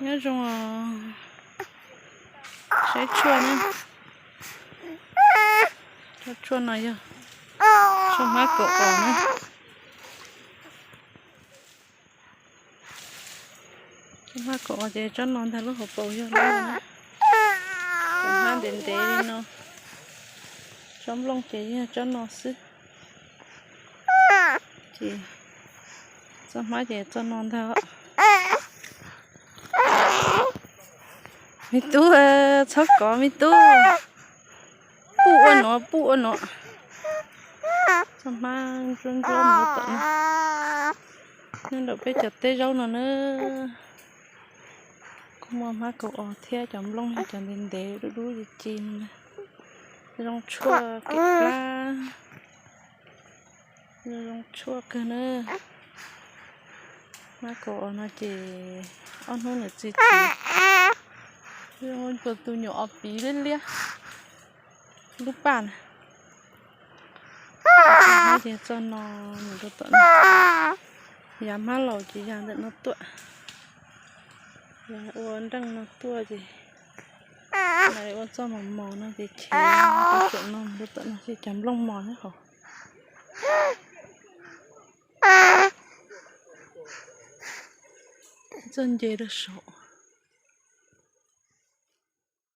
Nyob zoo, saib tshuaj na. Tshuaj no yog tshuaj hmab kaum os na. Tshuaj hmab kaum os ces tsob no ntag, lub hauv paus yog loj na. Cov hmab ntev ntev li no, tsob nplooj ces yog tsob no xwb. Ces txoj hmab ces txoj no ntag. Me tub, txhob kov me tub. Puj ua nuav, puj ua nuav. Txoj hmab ntsuab ntsuab mus rau tom no. Nyob nraum peb cov teb zaub no na, kuj muaj hmab kaum os thiab, cov nplooj yog cov ntev ntev dub dub ci ci no na. Zoo tshuaj kev plab, zoo tshuaj kawg na. Hmab kaum os no ces ob hnub nws txi txiv, zoo ua tus nyuam os piv liab liab lub paj na. Hmab ces txoj no mus rau tom no. Yav hmab laus ces ya ntawm no tuaj, ya ua nreej no tuaj ces ua txoj mos mos no ces chev rau tom no, rau tom no ces cov nplooj mos nyob hauv. Txoj nce rau saum.